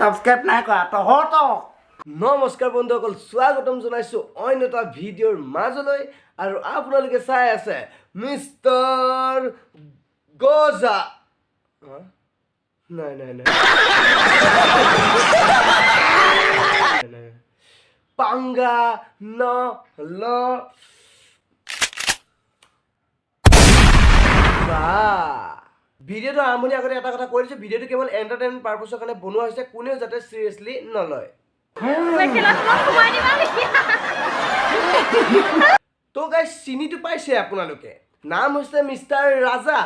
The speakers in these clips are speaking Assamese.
ছাবস্ক্ৰাইব নাই কৰা তহঁতক। নমস্কাৰ বন্ধুসকল, স্বাগতম জনাইছোঁ অন্য এটা ভিডিঅ'ৰ মাজলৈ আৰু আপোনালোকে চাই আছে মিষ্টাৰ গজা। হা? নাই নাই নাই নাই, পাংগা ন ল বা। ভিডিঅ'টো আৰম্ভণিৰ আগতে এটা কথা কৈ দিছোঁ, ভিডিঅ'টো কেৱল এণ্টাৰটেইনমেণ্ট পাৰ্পছৰ কাৰণে বনোৱা হৈছে, কোনেও যাতে চিৰিয়াছলি নলয়। মেখেলাখনত সোমাই দিবা নেকি? তো গাইজ, চিনিটো পাইছে আপোনালোকে, নাম হৈছে মিষ্টাৰ ৰাজা,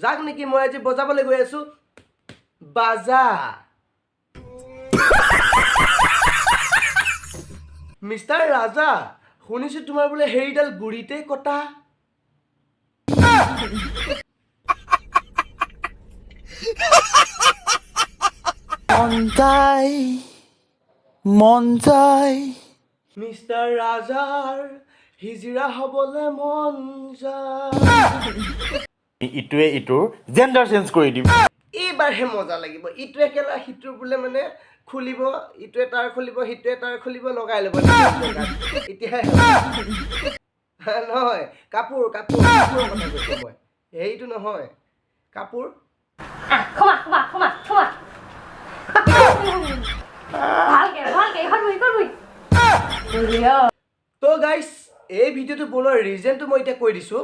যাক নেকি মই আজি বজাবলৈ গৈ আছো বাজা। মিষ্টাৰ ৰাজা, শুনিছো তোমাৰ বোলে হেৰিডাল গুৰিতে কটা। মন যায়, মন যায়। মিষ্টাৰ ৰাজাৰ হিজিৰা হ'বলৈ মন যায়। ইটোৱে ইটোৰ জেণ্ডাৰ চেঞ্জ কৰি দিম। এইবাৰহে মজা লাগিব। ইটোৱে কেলা সিটোৰ বোলে মানে খুলিব, ইটোৱে তাৰ খুলিব, সিটোৱে তাৰ খুলিব, লগাই ল'ব এতিয়া। নহয়, কাপোৰ কাপোৰ কাপোৰৰ কথা কৈছোঁ মই, হেৰিটো নহয়, কাপোৰ। আহ, সোমা সোমা সোমা সোমা, ভালকে ভালকে। এইখন বহি, এইখন বহি, বঢ়িয়া। তো গাইছ, এই ভিডিঅ'টো বনোৱাৰ ৰিজনটো মই এতিয়া কৈ দিছোঁ।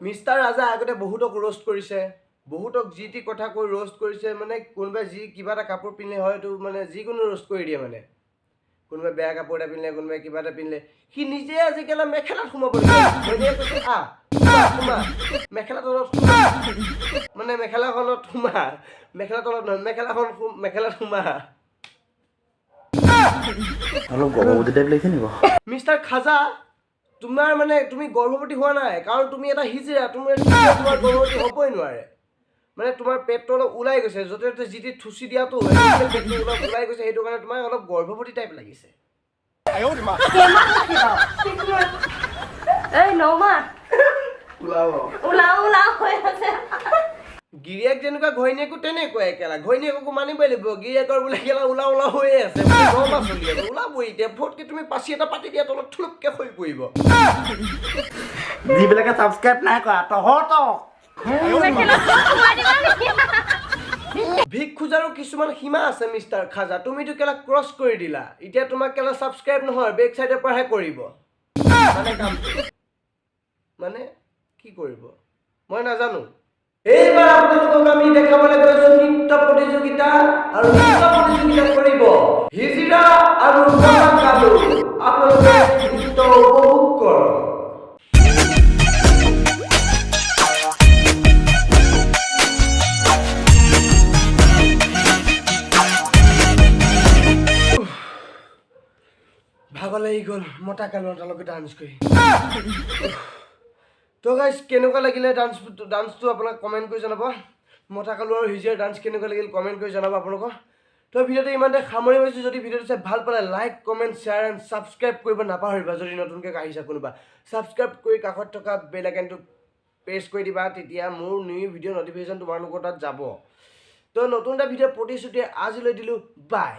মিষ্টাৰ ৰাজা আগতে বহুতক ৰ'ষ্ট কৰিছে, বহুতক যি টি কথা কৈ ৰ'ষ্ট কৰিছে। মানে কোনোবাই যি কিবা এটা কাপোৰ পিন্ধিলে হয়তো মানে যিকোনো ৰ'ষ্ট কৰি দিয়ে। মানে কোনোবাই বেয়া কাপোৰ এটা পিন্ধিলে, কোনোবাই কিবা এটা পিন্ধিলে, সি নিজে আজিকালি মেখেলাত সোমাব লগীয়া। ঘৈণীয়ে কৈছে, আহ সোমা সোমা, মেখেলা তলত সোমা, মানে মেখেলাখনত সোমা, মেখেলা তলত নহয়, মেখেলাখন মেখেলাত সোমা। অলপ গৰ্ভৱতী টাইপ লাগিছে নেকি বাৰু? মিষ্টাৰ খাজা, তোমাৰ মানে তুমি গৰ্ভৱতী হোৱা নাই, কাৰণ তুমি এটা হিজিৰা। তুমি তোমাৰ গৰ্ভৱতী হ'বই নোৱাৰে। মানে তোমাৰ পেটটো অলপ ওলাই গৈছে, য'তে ত'তে যি টি থুচি দিয়াটো, সেইটো পেটটো অলপ ওলাই গৈছে, সেইটো কাৰণে তোমাৰ অলপ গৰ্ভৱতী টাইপ লাগিছে। কেইমাহ হৈছে বাৰু? এই 9 মাহ। ওলাব। ওলাও ওলাও হৈ আছে। গিৰিয়েক যেনেকুৱা, ঘৈণীয়েকো তেনেকুৱাই। কেলা ঘৈণীয়েককো মানিবই লাগিব। গিৰিয়েকৰ বোলে কেলা ওলাও ওলাও হৈয়ে আছে, বোলে 9 মাহ চলি আছে, ওলাবই এতিয়া। ফটকে তুমি পাচি এটা পাতি দিয়া তলত, থুলুপকে হৈ পৰিব। যিবিলাকে ছাবস্ক্ৰাইব নাই কৰা তহঁতক। মেখেলাখনত সোমাই দিবা নেকি? ভিক খোজাৰো কিছুমান সীমা আছে মিষ্টাৰ খাজা, তুমিতো কেলা ক্ৰছ কৰি দিলা। এতিয়া তোমাক কেলা ছাবস্ক্ৰাইব নহয়, বেক চাইডৰ পৰাহে কৰিব। মানে কামটো মানে কি কৰিব মই নাজানো। এইবাৰ আপোনালোকক আমি দেখাবলৈ গৈছো নৃত্য প্ৰতিযোগিতা আৰু নৃত্য প্ৰতিযোগিতা কৰিব হিজিৰা আৰু কালু। আপোনালোকে নৃত্য উপভোগ কৰক। ভাগৰ লাগি গ'ল মতা কালু এটাৰ লগত ডান্স কৰি। তো গাইজ, কেনেকুৱা লাগিলে ডান্সটো আপোনাক কমেণ্ট কৰি জনাব। মতা কালু আৰু হিজিৰাৰ ডান্স কেনেকুৱা লাগিল কমেণ্ট কৰি জনাব আপোনালোকৰ। তো ভিডিঅ'টো ইমানতে সামৰি মাৰিছোঁ। যদি ভিডিঅ'টো চাই ভাল পালে, like, comment, share and subscribe কৰিব নাপাহৰিবা। যদি নতুনকৈ আহিছা কোনোবা, ছাবস্ক্ৰাইব কৰি কাষত থকা বেল আইকনটো প্ৰেছ কৰি দিবা, তেতিয়া মোৰ নিউ ভিডিঅ' নটিফিকেশ্যন তোমালোকৰ তাত যাব। তো নতুন এটা ভিডিঅ'ৰ প্ৰতিশ্ৰুতি আজিলৈ দিলোঁ, বাই।